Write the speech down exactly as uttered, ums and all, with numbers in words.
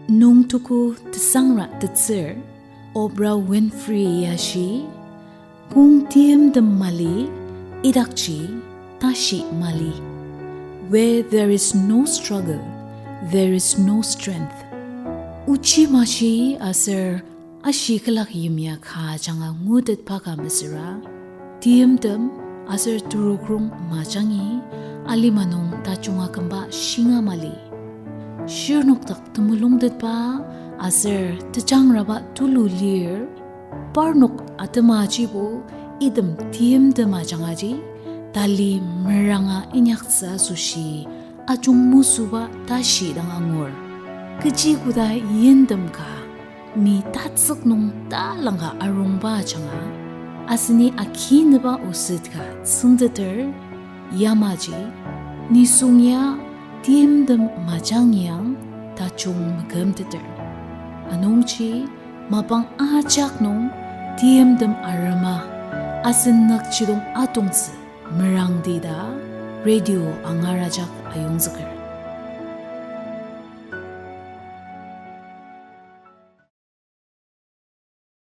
Nungtuku tesangra tetsür Oprah Winfrey ya ashi, kong timtem mali, idakji tashi mali. Where there is no struggle, there is no strength. Ochi mashi aser ashi külak yimya ka ajanga ngutetba ka mesüra, timtem aser terokrong majangi alima nung tajung akümba shinga mali. Shirnok dak temulungtetba aser tejangraba tulu lir, parnok atemajibo item timtem ajangaji tali meranga inyaktsü asoshi ajung mesüba tashi dang angur. Kechi koda yintem ka, mi tatsük nung talangka arungba ajanga, aseni akineba oset ka tsüngteter, yamaji nisung ya timtem majangiang tajung mekümteter. Anungji mapang ajak nung timtem arema asen nükjidong atongtsü merangdi ta radio angar ajak ayongzüker.